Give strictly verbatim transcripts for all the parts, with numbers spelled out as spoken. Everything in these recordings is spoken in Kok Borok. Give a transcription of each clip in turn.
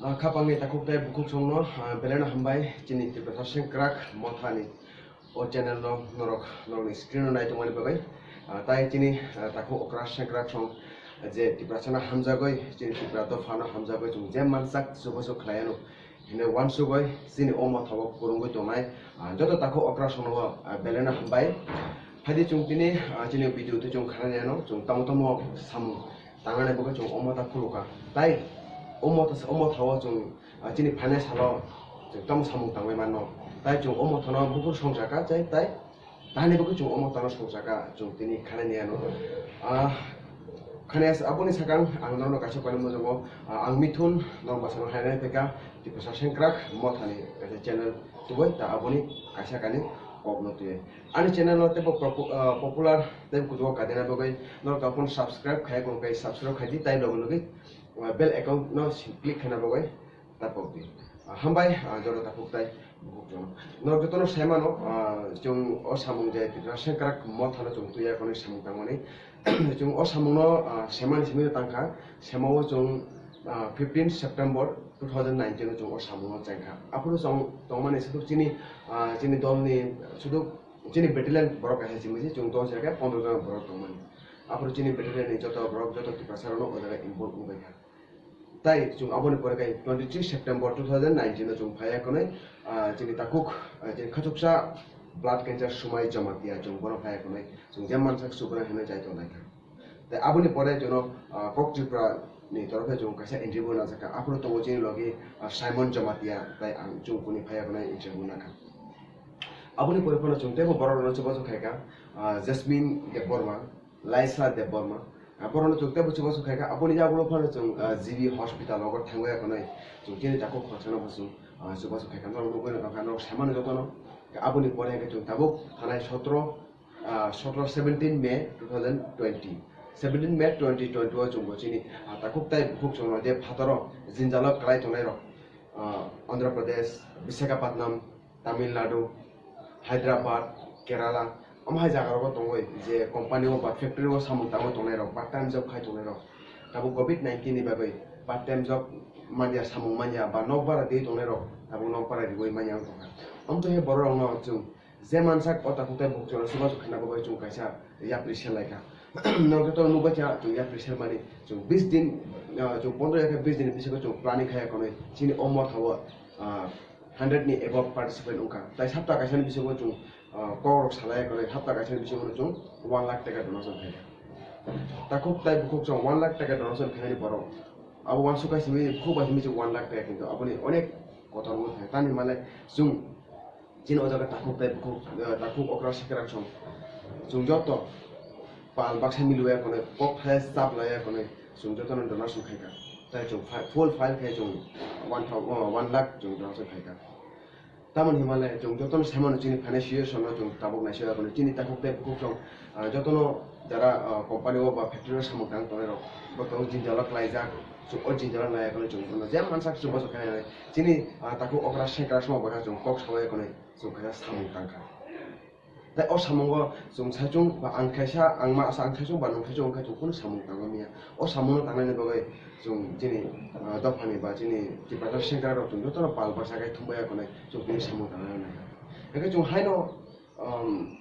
Ah, khapangni takhuk tei bukhuk songno, ah, belai no hambai chini Tiprasa Sengkrak Mothani o channel no norok, norokni screen o nai tongmani bagwi. Ah, tai chini, ah, takhuk okra sengkrak song je Tiprasa no hamjagwi, chini Tipra dopha no hamjagwi chwng je mansak chubachu khlaiano hinwi uansugwi chini o motha o kwrwngwi tongnai, ah, joto takhuk okra songno, ah, belai no hambai. Phaidi chwng tini, ah, chini video twi chwng khanani ano chwng tamo tamo samung tangnani bagwi chwng o motha khulukha. Tai o motha, o motha o chwng, ah, chini phainai salo chwng tamo samung tangwi manno. Tai chwng o mothano buphuru songchakha, tai, tai tahani bagwi chwng o mothano songchakha, chwng tini khanani ano. Ah, khani as-, aboni sakang ang norokno kaisa kani muchungo, ah, ang Mithun, norok bwskango hainani phaikha, Tiprasa Sengkrak Mothani kaisa channel tubui, ta aboni kaisa kani kokno twi. Ani channel no teibo propo-, ah, popular tei kuchugo kadina bagwi norok tamo phano subscribe khaiya kong khe subscribe khaidi, tai logi logi, ah, bell account no si-, click khaina bagwi ta pokdi. Ah, hambai, ah, joto takhuk tai bukhuk jono. Norok jotono sai mano, ah, chwng o samung je Tiprasa Sengkrak Mothano chwng twiya konwi samung tangmani. Chwng o samungno, ah, semani simi tangkha, semao chwng, ah, fifteen September two thousand nineteen o chwng o samungno chengkha. Aphuru chwng tongmani swdwk chini, ah, chini dolni swdwk chini battalion borok kaisa simi se chwng dos jaga pondro jona borok tongmani. Aphuru chini battalion ni joto borok joto Tiprasa rokno o jaga involve wngbaikha. Tai chwng aboni pore khe twenty three September two thousand nineteen o chwng phaiya konwi, ah, chini takhuk, ah, chini khachuksa blood cancer Sumai Jamatia chwng bono phaiya konwi chwng je mansak Subraiyung hinwi chai tonglaikha. Tai aboni pore jono, ah, Kok Tripura ni torofe chwng kaisa interview najakha. Aphuru tongo chini logi, ah, Simon Jamatia tai ang chwng kuni phaiya konwi interview nakha. Aboni pore phano chwng teibo borok rokno chubachu khaikha, ah, Jasmine Debbarma, Laisa Debbarma, ah, borokno chwng teibo chubachu khaikha. Aboni yagulo phano chwng, ah, G B hospital rogo thangwi akonwi chwng chini takhuk khoroksa no bo chwng, ah, chubachu khaikha. Norok nugwi no tongkha, norok sai mano jotono. Aboni pore hwnkhe chwng tabuk thanai sotro, ah, sotro seventeen May two thousand twenty. Seventeen May twenty twenty o chwng bo chini, ah, takhuk tai bukhuk chwngno je phataro jinjalo kwlai tongnai rok, ah, Andhra Pradesh, Visakhapatnam, Tamil Nadu, Hyderabad, Kerala, omo hai jaga rogo tongwi je company o ba factory o samung tangwi tongnai rok, part time job khai tongnai rok, tabuk covid nineteen ni bagwi part time job manya, samung manya ba nok bara twi tongnai rok tabuk nok bara riwi manya wng tongkha. Omo twi borok rokno chwng je mansak o takhuk tai bukhuk chwngno chubachu khaina bagwi chwng kaisa yapri sel laikha. Norok joto nukbaikha chwng yapri sel mani chwng bis din, ah, chwng pondro ya khe bis din bisingo chwng planning khaiya konwi chini o motha o, ah, hundred ni above participant wngkha. Tai sapta kaisani bisingo chwng, ah, kok rok salai ya konwi sapta kaisani bisingo chwng one lakh taka donation khaikha. Takhuk tai bukhuk chwng one lakh taka donation khainani borok abo uansuk kaisa mi khuk bai simi chwng one lakh taka, kintu aboni onek kotor wngkha. Tamni male chwng chini o jaga takhuk tai bukhuk, eh, takhuk okra sikra song. Chwng joto pal baksa miliya konwi kok thaya chap laya konwi chwng jotono donation khaikha. Tai chwng fi-, full file khai chwng one thou-, oh, one lakh chwng donation khaikha. Tamoni himale chwng jotono sai mano chini financial no chwng tabuk naisai ya konwi chini takhuk tai bukhuk song, ah, jotono jara, ah, company o ba factory o samung tang tongnai rok bo tongo jinjalo klaijak. Chwng o jinjalo naiya konwi chwng bono je mansak chwng boso khainai chini, ah, takhuk okra sekra song bwkha chwng kok sawi ya konwi. Chwng kaisa samung tangkha. Tei o samungo chwng saichung ba ang kaisa, ang ma asa ang saichung ba nwng saichung wngkha chwng kunu samung tangma miya. O samungno tangnani bagwi chwng chini, ah, dophani ba chini Tiprasa sengkrak rok chwng jotono pal baksa khe thumbai ya konwi chwng tini samung tangna nai. Hwnkhe chwng haino, um,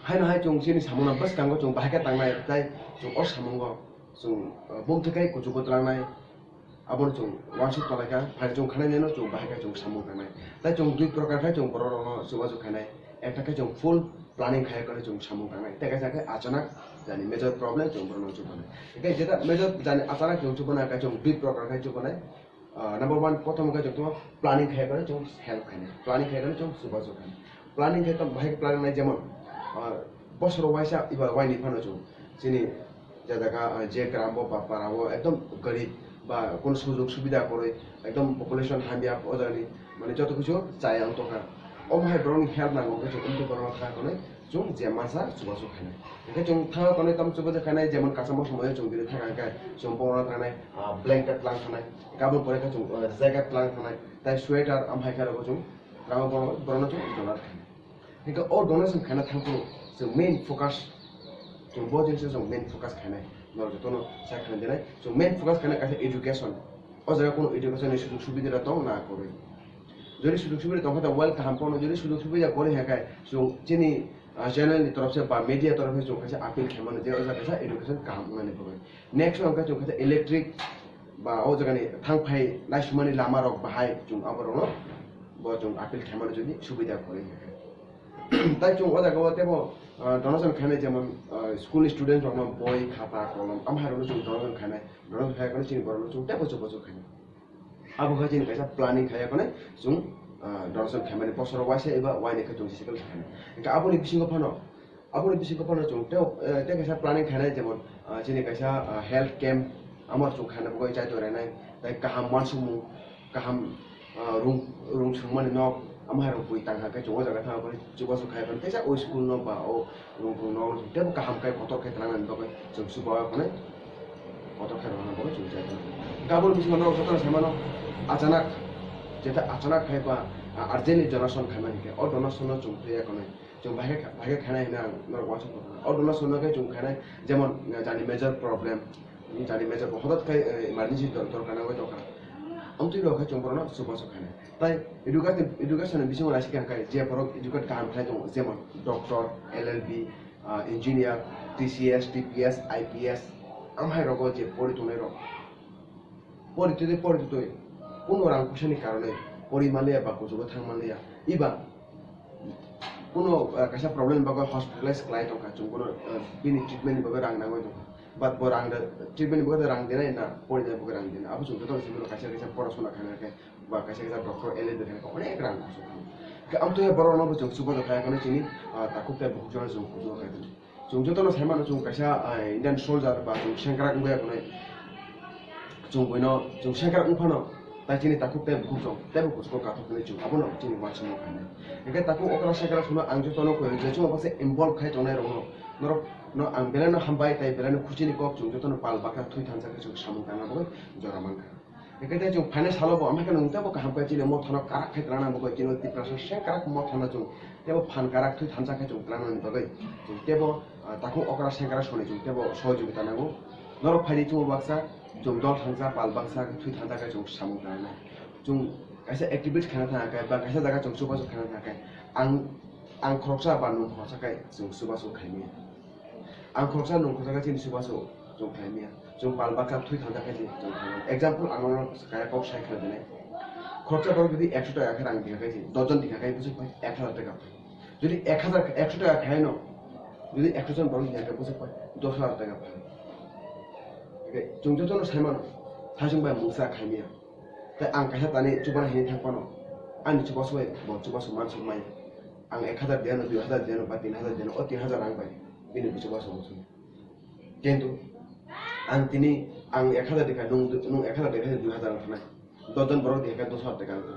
haino hai chwng chini samungno bwskango chwng bahai khe tangnai tei chwng o samungo chwng, ah, bumthwkhai kuchugo twlangnai. Abono chwng uansuk tonglaikha, phai chwng khanai neno chwng bahai khe chwng samung tangnai. Tai chwng dui prokar khe chwng borok rokno chubachu khainai. Ekta khe chwng full planning khai khe chwng samung tangnai. Tei kaisa khe achanak jani major problem chwng borokno chubanai. Hwnkhe jeta major jani achanak chwng chubanai khe chwng dui prokar khe chubanai. Ah, number one, prothom khe chwng tamo planning khai khe chwng help khainai. Planning khai khe chwng chubachu khainai. Planning khe tamo bahai khe planning nai jemon, ah, bosoro waisa eba waini phano chwng chini je jaga, ah, je gram bo ba para o ekdom garib ba kono sujog subida kwrwi ekdom population hamya o jagani mane joto kichu chaya wng tongkha. Omo hai borokni help nango hwnkhe chwng umtwi borokno thang kwnwi chwng je mansa chubachu khainai. Hwnkhe chwng thang kwnwi tamo chubachu khainai jemon kachamo somoio chwng bini thang kha khe chwng borokno thangnai, ah, blanket tlang thangnai, hwnkhe aboni pore khe chwng, ah, jacket tlang thangnai, tai sweater am hai khe rwgo chwng. Rang borok, borokno chwng donor khainai. Hingke o donation khaina thangphuru chwng main focus, chwng bo jinsa chwng main focus khainai. Norok jotono sai khaina dinai. Chwng main focus khaina kaisa education. O jaga kunu education ni sujug subida rok tong na kwrwi. Jodi sujug subida tong khe to well kaham kono, jodi sujug subida kwrwi hai khe chwng chini, ah, channel ni torop se ba media torop se chwng kaisa appeal khe mano je o jaga kaisa education kaham wngnani bagwi. Next o hwnkhe chwng kaisa electric ba o jaga ni thang phai naisumani lama rok bahai chwng abo rokno bo chwng appeal khe mano jodi subida kwrwi hai khe. Tai chwng o jaga o teibo, ah, donation khainai jemon, ah, school ni student rokno boi, khata, kolom, amhai rokno chwng donation khainai. Donation khai phano chini borokno chwng teibo chubachu khainai. Abo khe chini kaisa planning khai phano chwng, ah, donation khaimani bosoro waisa eba waini khe chwng jesa khe khainai. Hwnkhe aboni bisingo phano, aboni bisingo phano chwng tei, eh, tei kaisa planning khainai jemon, ah, chini kaisa, ah, health camp amo chwng khaina bagwi chaitor renai, tei kaham uansukmung, kaham, ah, rung, rung swngmani nok, amo hai rok bui tang kha khe chwng o jaga thang phano chubachu khai phano teisa o school no ba o rung rung nok teibo kaham khe kotor khe tlangnani bagwi chwng chuba phano kotor khe rwna bagwi chwng chai phano. Hwnkhe aboni bisingo norok jotono sai mano achanak, jeta achanak khai ba, ah, urgently donation khaimani khe o donation no chwng twiya khwnai. Chwng bahai kha-, bahai khe khainai hwnwi ang norok uansuk tongkha. O donation no khe chwng khainai jemon, eh, jani major problem, jani major bo hothat khai, eh, emergency dor-, dorkar nangwi tongkha. Amtwi rok khe chwng borokno chubachu khainai. Tai education, education ni bisingo naisik kha khe je borok educate kaham khlai tongo, jemon doctor, L L B, ah, engineer, T C S, T P S, I P S, amhai rogo je pori tongnai rok. Pori twi pori twi, kuno rang puisa ni karonwi pori manliya ba kuchugo thang manliya. Iba kuno, ah, kaisa problem ni bagwi hospitalize khlai tongkha, chwng bono, ah, bini treatment ni bagwi rang nangwi tongkha. But bo rang da, treatment ni bagwi rang denai na, pori nai bagwi rang denai. Abo chwng joto ni simi kaisa kaisa porasona khainai khe, ba kaisa kaisa doctor L L B khainai khe onek rang khoroksa khainai. Khe amtwi borok no bo chwng chubachu khai khwnai chini, ah, takhuk tei bukhuk jora chwng kuchugo khai khwnai. Chwng jotono sai mano chwng kaisa, ah, Indian soldier ba chwng sengkrak wngwi khwnai. Chwng buino chwng sengkrak wng phano tai chini takhuk tei bukhuk chwng teibo kuchugo kathok hwnwi chwng abono chini uansukmung khainai. Hwnkhe takhuk okra sengkrak hwno ang jotono koi je chwng baksa involve khai tongnai rokno norok no ang belai no hambai tei belai no khuchini kok chwng jotono pal bakha thwi thansa khe chwng samung tangna bagwi jora mankha. Hwnkhe tei chwng phainai salo bo, amhai khe nwng teibo kaham khe chini mothano karak khai tlangnani bagwi, chini Tiprasa sengkrak mothano chwng teibo phan karak thwi thansa khe chwng tlangnani bagwi chwng teibo, ah, takhuk okra sengkrak soni chwng teibo sohojogita nango. Norok phaidi chwngbo baksa, chwng dol thansa, pal baksa, thwi thansa khe chwng samung tangnai. Chwng kaisa activity khaina thangkhe, ba kaisa jaga chwng chubachu khaina thangkhe, ang, ang khoroksa ba nwng khoroksa khe chwng chubachu khaimaya. Ang khoroksa nwng khoroksa khe chini chubachu chwng khaimaya. Chwng pal baksa thwi thansa khe chwng khaimaya. Example, ang nono kaya kok sai khwna dinai. Khoroksa borok jodi ekso taka khe rang dikha khe, dosh jon dikha khe bwswk phai ek hazar taka phai. Jodi ek hazar, ekso taka khaino, jodi ekso jon borok dikha khe bwswk phai dosh hazar taka phai. Hwnkhe chwng jotono sai mano, saichung bai mungsa khaimaya. Tei ang kaisa tani chubana hinwi thang phano, ani chubachu bai bo chubachu mansuk maya. Ang ek hazar diyano, dui hazar diyano, ba tin hazar diyano, o tin hazar rang bai bini chubachu mansuk. Kintu ang tini, ang ek hazar dikha, nwng, nwng ek hazar dikha, dui hazar wngkha nai. Dosh jon borok dikha khe dosh hazar taka wngkha.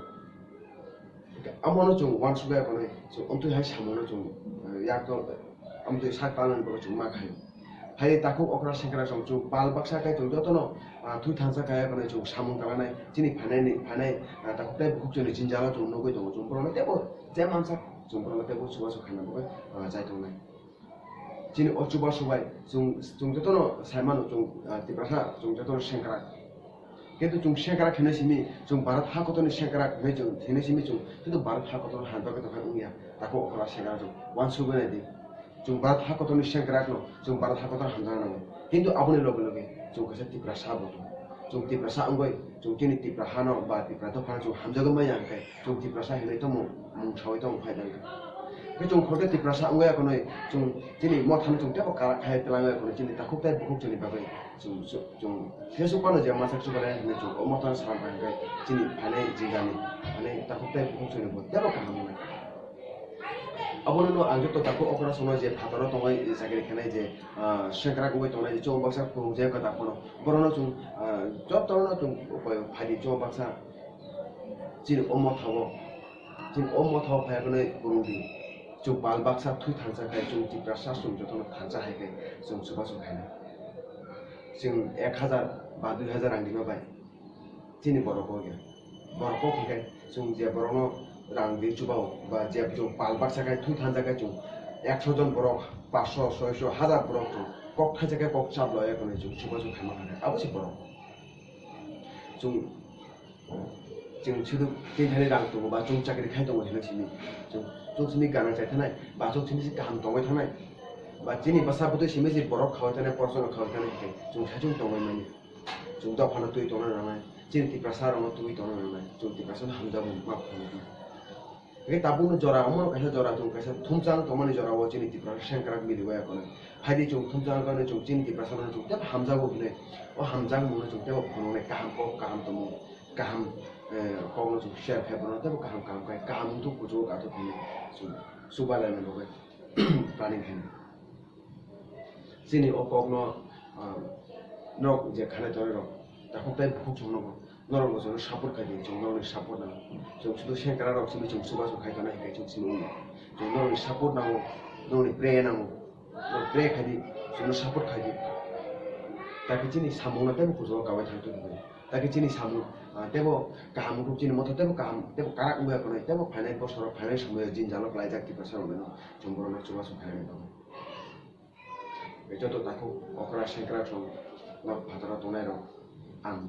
Amono chwng uansukya khwnai, chwng amtwi hai samungo chwng, eh, yak to, amtwi sak talnani bagwi chwng ma khaio. Hai takhuk okra sengkrak chwng, chwng pal baksa khai chwng jotono, ah, thwi thansa khai khwnai chwng samung tangnai, chini phainaini, phainai, ah, takhuk tei bukhuk chwngni jwngjalo chwng nugwi tongo, chwng borokno teibo je mansak chwng borokno teibo chubachu khaina bagwi, ah, chai tongnai. Chini o chubachu bai chwng, chwng jotono sai mano chwng, ah, Tiprasa chwng jotono sengkrak. Kintu chwng sengkrak hinwi simi, chwng Bharat ha kotorni sengkrak hinwi chwng hinwi simi chwng, kintu Bharat ha kotor hamjagwi tongkha wngya, takhuk okra sengkrak chwng uansugwi naidi. Chwng Bharat ha kotorni sengkrakno chwng Bharat ha kotor hamjakna nango. Kintu aboni loge loge chwng kaisa Tiprasa bo tongo. Chwng Tiprasa wngwi chwng chini Tipra hano ba Tipra dophano chwng hamjagwi manya hwnkhe, chwng Tiprasa hinwi tongmung mung saui tongmung phai tongkha. Khe chwng khorokhe Tiprasa wngwi akonoi chwng chini mothano chwng teibo karak khai twlangwi akonoi chini takhuk tei bukhuk chwngni bagwi chwng, chwng, chwng Facebook phano je masa chubarai hinwi chwng o mothano salam bai hwnkhe chini phainai jigani phainai takhuk tei bukhuk chwngni bo teibo kaham wngnai. Abono no ang joto takhuk okra songno je phataro tongwi chakri khainai je, ah, sengkrak wngwi tongnai je chwng baksa phunukjak khe takhukno. Borokno chwng, ah, jotono chwng phaidi chwng baksa chini o mothao, chini o mothao phai phano phunukdi. Chwng pal baksa thwi thansa khai chwng Tiprasa chwng jotono thansa hai khai chwng chubachu khainai. Chwng ek hazar ba dui hazar rang rima bai. Chini borok kok ya. Borok kok hwnkhe chwng je borokno rang di chubao ba je chwng pal baksa khai thwi thansa khai chwng ekso jon borok, paanch sho, soi sho, hazar borok chwng kok thaisa khai kok chap loya khwnwi chwng chubachu khaima kha khe abo se borok kok. Chwng, chwng sudu tin thani rang tongo ba chwng chakri khai tongo hinwi simi. Chwng, chwng simi gana chai thanai ba chwng simi si kaham tongwi thanai ba chini bwsa bwtwi simi si borok khawi thanai, porsono khawi thanai hwnkhe chwng saichung tongwi manya. Chwng dophano twi tongna nangnai, chini Tiprasa rokno twi tongna nangnai, chwng Tiprasa no hamjago ma phunuknai. Hingke tabukno jora, omo kaisa jora, chwng kaisa thumchang tongmani jora o chini Tiprasa sengkrak mili waya kono. Phaidi chwng thumchang kono chwng chini Tiprasa no chwng tebo hamjago hinwi. O hamjakmung no chwng tebo phunuknai kaham kok, kaham tongmung, kaham, eh, kok no chwng share khai bono tebo kaham kaham khai, kaham wngthok kuchugo kathok hinwi chwng chuba laina bagwi planning khainai. Chini o kokno, ah, norok je khanai tongnai rok, takhuk tei bukhuk chwng nogo, norok bo chwngno support khai di, chwng norokni support nango. Chwng sudu sengkrak rok simi chwng chubachu khai tongna hai khe chwng simi wngya. Chwng norokni support nango, norokni prayer nango. Norok pray khai di, chwngno support khai di. Takhe chini samungno teibo kuchugo kabai thang tong di. Takhe chini samung, ah, teibo kaham wngkuk chini motha teibo kaham, teibo karak wngya khwnai, teibo phainai bosoro, phainai somoio jwngjalo klaijak Tiprasa rokno chwng borokno chubachu khai rwna nango. Joto takhuk okra sengkrak rok nok phataro tongnai rok ang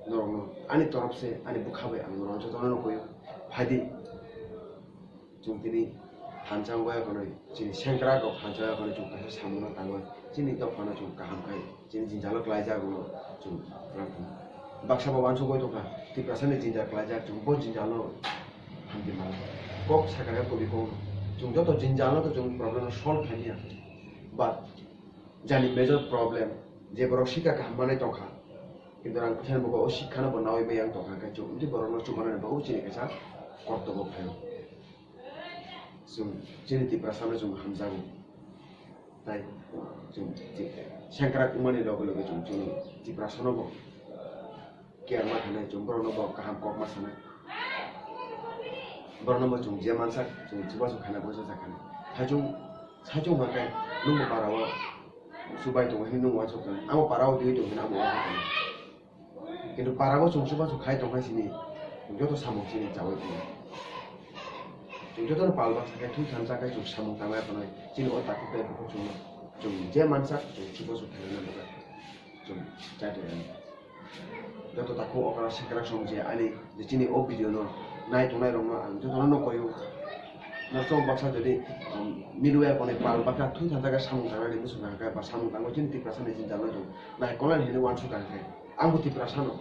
norokno ani torop se ani bwkha bai ang norok jotono no koyo phaidi chwng tini thansa wngya khwnwi chini sengkrak rok thansa wngya khwnwi chwng kaisa samungno tangwi chini dophano chwng kaham khai chini jwngjalo klaijak rokno chwng rang thung. Baksa bo uansugwi tongkha Tiprasani jwngjal klaijak chwng bo jwngjalo hamti mano. Kok sakha khe kobi kok chwng joto jwngjalo to chwng problem no solve khaimya. But jani major problem je borok sikha kaham manwi tongkha. Kintu rang phaisani bugo o sikha no bo nawi maya wng tongkha khe chwng tei borok no chubanani bagwi chini kaisa kortobo phaio. Chwng chini Tiprasa no chwng hamjago. Tai chwng ti-, sengkrak wngmani loge loge chwng chini Tiprasa no bo care ma khanai, chwng borokno bo kaham kok ma sanai. Borokno bo chwng je mansak, chwng chubachu khaina bo sajak khanai. Saichung, saichung hwnkhe nwng bo para-o chubai tongo hinwi nwng uansuk tongo. Amo para-o twiwi tongo hinwi amo uansuk tongo. Kintu para-o chwng chubachu khai tongkha sini, joto samung sini chawi tongo. Chwng jotono pal baksa khe thwi thansa khe chwng samung tangwi tongnai. Chini o takhuk tei bukhuk chwngno chwng je mansak, chwng chubachu khaina nango. Chwng chai tongmani. Joto takhuk okra sengkrak song je ani je chini o video no nai tongnai rokno ang jotono no koyo. Norok baksa jodi, um, milwaya konwi pal baksa thwi thansa khe samung tangnani bwswk nangkha ba samung tangwi chini Tiprasa ni jwngjal no chwng naikolnani hinwi uansuk kha khe. Ang bo Tiprasa no,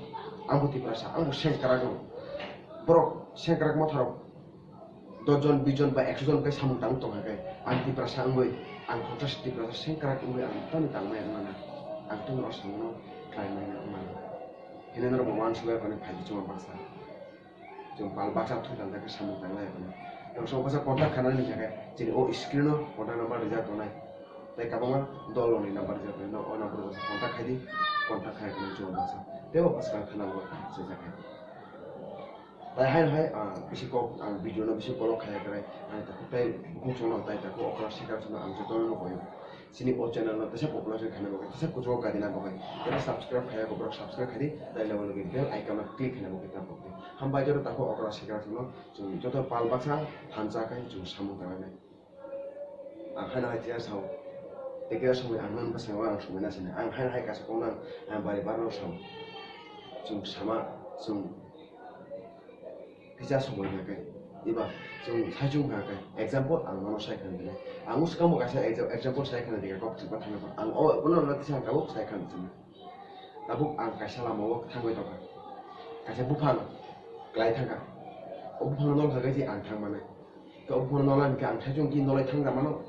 ang bo Tiprasa, ang bo sengkrak no. Borok sengkrak motha rok dos jon, bis jon ba ekso jon khe samung tang tongkha khe, ang Tiprasa wngwi, ang khoroksa Tiprasa sengkrak wngwi ang tamo tangmaya wngmano, ang tamo o samungno khlaimaya wngmano. Hwnwi norok bo uansugwi phai di chwng baksa. Chwng pal baksa thwi tang khe samung tanglai phano. Norok baksa contact khainani hwnkhe chini o screen-o contact number rijak tongnai. Tei kwbangma dolrokni number rijak tongnai. Norok o number-o baksa contact khai di, contact khai phano chwng baksa. Tei o bwskang khana bo swijak khe. Tai hai hai, ah, bisi kok, ang video no bisi kolok khaya krai, ang takhuk tai bukhuk chwngno tai takhuk okra sikar chwngno ang jotono no koyo. Chini o channel no teisa popular khaina bagwi, teisa kuchugo kadina bagwi, tei subscribe khaya khe borok subscribe khai di, tai loge loge bell icon no click khaina bagwi ta pokdi. Hambai joto takhuk okra sikar chwngno, chwng joto pal baksa thansa khai chwng samung tangnai. Ang haino hai tiya sao. Tei kisa somoi ang nang bwskango ang somoi na sinai. Ang haino hai kaisa kok nang ang bari barno sao. Chwng sama, chwng kisa somoi hwnkhe. Eba chwng saichung hwnkhe. Example ang nono sai khna dinai. Ang bwskango kaisa exa-, example sai khna dinai kok chwngma thangma. Ang o, bono kisa ang tabuk sai khna dinai. Tabuk ang kaisa lama o thangwi tongkha. Kaisa buphang klai thangkha. O buphang nol kha khe ang thang manai. Khe o buphang nol hwnkhe ang saichung ki nolai thang da mano.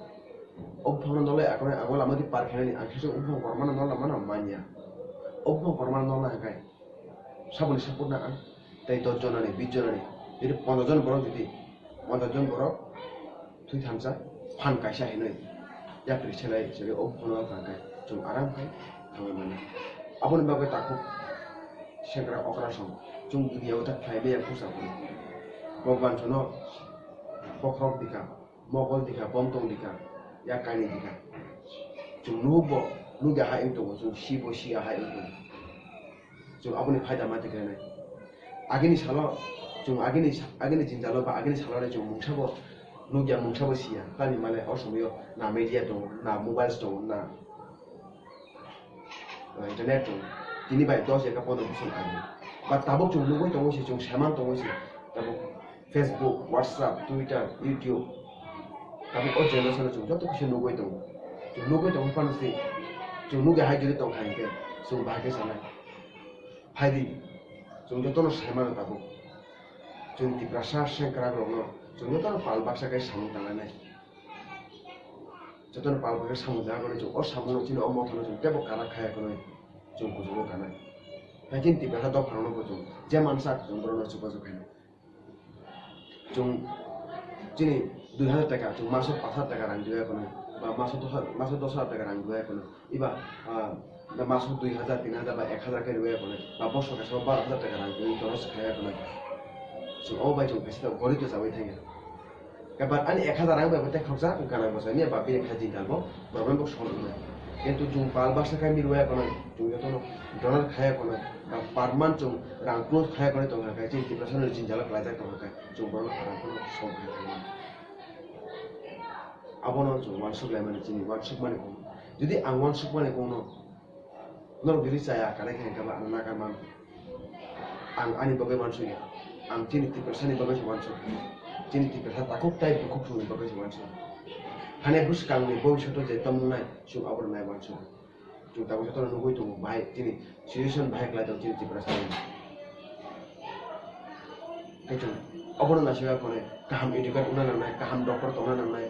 O buphang nolai akore ang o lama di par khainani ang saichung o buphang kormano nol mano manya. O buphang kormano nol hwnkhe saboni support na ang tei dos jonani, bis jonani, jodi ponjash jon borok jodi ponjash jon borok thwi thansa phan kaisa hinwi yapri selai selai o phone o thang khe chwng aram khai thangwi mano. Aboni bagwi takhuk sengkrak okra song chwng duniya o ta khlai maya pusa phano. Bhagwan chwngno bokhorok dikha, mokol dikha, bomtong dikha, yak kainwi dikha. Chwng nuhuk bo nukya hai wng tongo, chwng si bo siya hai wng tongo. Chwng aboni phaida ma tikhlainai. Agini salo, chwng agini sa-, agini jwngjalo ba agini salore chwng mungsa bo nukya, mungsa bo siya. Tamni male o somoyo na media tongo, na mobiles tongo, na, uh, internet tongo. Tini bai dos eka pondro bosor age. Ba tabuk chwng nugwi tongwi se, chwng saiman tongwi se, tabuk Facebook, WhatsApp, Twitter, YouTube, tabuk o generation o chwng joto kisa nugwi tongo. Chwng nugwi tongwi phano se, chwng nugwi hai jodi tongkha hinkhe chwng bahai khe sanai. Phaidi, chwng jotono saimano tabuk. Chwng Tiprasa sengkrak rokno chwng jotono pal baksa khe samung tangnai. Jotono pal baksa samung tangna bagwi chwng o samungno chini o mothano chwng teibo karak khaya khwnwi chwng kuchugo kanai. Hai chini Tiprasa dopha rokno bo chwng je mansa chwng borokno chubachu khainai. Chwng chini dui hazar taka, chwng maso pash hazar taka rang rwya khwnwi, ba maso dos hazar, maso dos hazar taka rang rwya khwnwi. Iba, ah, maso dui hazar, tin hazar ba ek hazar khe rwya khwnwi, ba bosor kaisa baro hazar taka rang rwya khwnwi, chwng o bai chwng kaisa gorib to chawi thangya. Kabar ani ek hazar rang bai bo tei khoroksa wngkha nang bwsai ni ba bini kha jintal bo problem bo solve wngnai. Kintu chwng pal baksa khai mirwaya kono, chwng jotono donor khaya kono, ba per month chwng rang close khaya kono tongkha khai chini Tiprasa no jinjalo klaijak tongkha khai chwng borok rang kono solve khai tongmani. Abono chwng uansuk laimani chini uansuk mani kung. Jodi ang uansuk mani kung no, norok jodi chaya kanai khe hwnkhe ba ano nakarman. Ang ani bagwi uansukya. Ang chini Tiprasani bagwi se uansuk. Chini Tiprasa takhuk tai bukhuk songni bagwi se uansuk. Phane bwskangni bobishoto je tongmung nai, chwng abono nai uansuk. Chwng tabuk jotono nugwi tongo, bahai chini situation bahai klai tongo chini Tiprasani. Khe chwng obono naisingya khwnwi kaham educate wngna nangnai, kaham doctor tongna nangnai,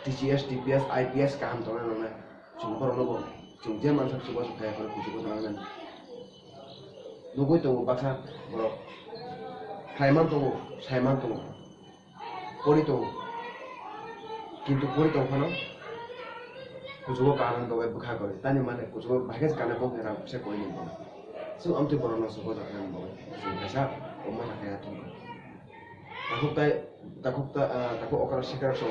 T C S, T P S, I P S kaham tongna nangnai. Chwng borokno bo chwng je mansak chubachu khaya phano kuchugo tongna nangnai. Nugwi tongo baksa borok. Khlaiman tongo, saiman tongo. Pori tongo. Kintu pori tong phano kuchugo kanani bagwi bwkha kwrwi. Tani mane kuchugo bahai khe kanani bagwi rang kisa kwrwi ni bagwi. Chwng amtwi borokno chubachu khainani bagwi chwng kaisa omo sakha ya thung. Takhuk tai, takhuk ta, ah, takhuk okra sikra song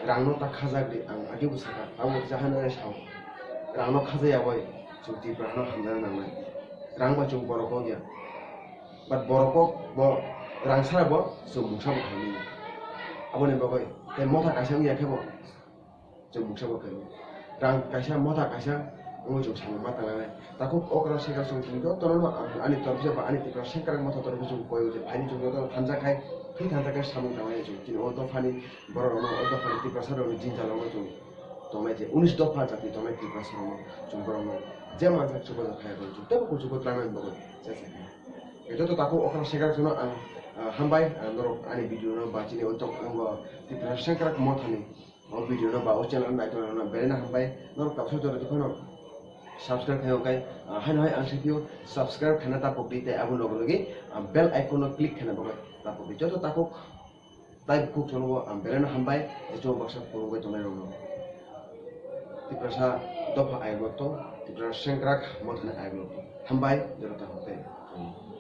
rangno ta khajak di, ang agi bo saka, abo jahan nai sao. Rangno khajaya bai chwng Tiprano hamjana nangnai. Rang bai chwng borok kok ya. But borok kok bo rang sara bo chwng mungsa bo khaimani. Aboni bagwi tei motha kaisa wngya khe bo chwng mungsa bo khaimani. Rang kaisa, motha kaisa wngwi chwng samung ma tanglanai. Takhuk okra sikra song chwng jotono no ang ani torpisa ba ani Tipra sengkrak motha torpisa chwng koi je phaini chwng jotono thansa khai, thwi thansa khai samung tanglai chwng. Chini o dophani borok rokno, o dophani Tiprasa rokni jinjal rokno chwng tongnai je unis dopha jati tongnai Tiprasa rokno chwng borokno je mansak chubachu khaya chwng teibo kuchugo tlangnani bagwi chesa kha. Joto takhuk okra sikra songno ang, ah, hambai, ah, norok ani video no ba chini o tok, o Tipra sengkrak mothani o video no ba o channel no naitongrokno belai no hambai. Norok tabuksa jora diphano subscribe khaiyok khai, ah, haino hai ang siphiyo subscribe khaina tapok di tei abo loge loge, ah, bell icon no click khaina bagwi tapok di. Joto takhuk tai bukhuk chwngno ang belai no hambai, je chwng baksa phunugwi tongnai rokno. Tiprasa dopha ayuk lokto, Tiprasa sengkrak mothani ayuk lokto. Hambai, joto takhuk tei.